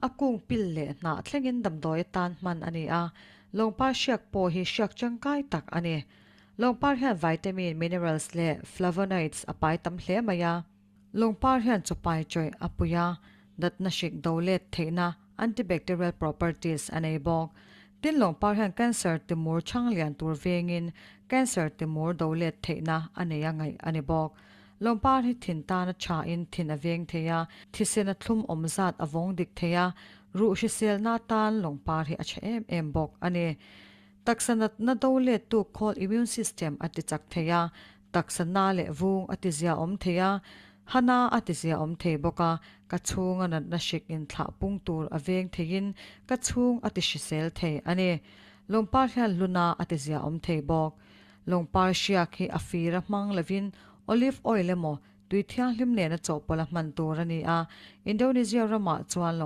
A kung pil leh hnah thlengin damdawi atan hman a ni a, lawngpar hriak pawh hi hriak tangkai tak a ni. Lawngpar hian vitamin, minerals leh flavonoids a pai tam hle mai a. Lawngpar hian chawpai chawih a pui a, natna hrik do let theihna, antibacterial properties, a nei bawk. Tin, lawngpar hian cancer timur chhang lian tur vengin cancer timur do let theihna a nei a ngaih a ni bawk. Lawngpar hi thin tan a tha in thin a veng thei a, thisen a thlum awm zat a vawng dik thei a, ruh hriselna atan lawngpar hi a tha em em bawk a ni. Taksa natna do lettu khawl immune system a ti chak thei a, taksa na leh vung a ti zia awm thei a, hana a ti zia awm thei bawk a, ka chhunga natna hrik inthlah pung tur a veng theiin ka chhung a ti hrisel thei a ni. Lawngpar hian hluna a ti zia awm thei bawk. Lawngpar hriak hi a fir a hmang lovin olive oil emaw tui thianghlim nena chawhpawlh a hman tur a ni a, Indonesia ramah chuan.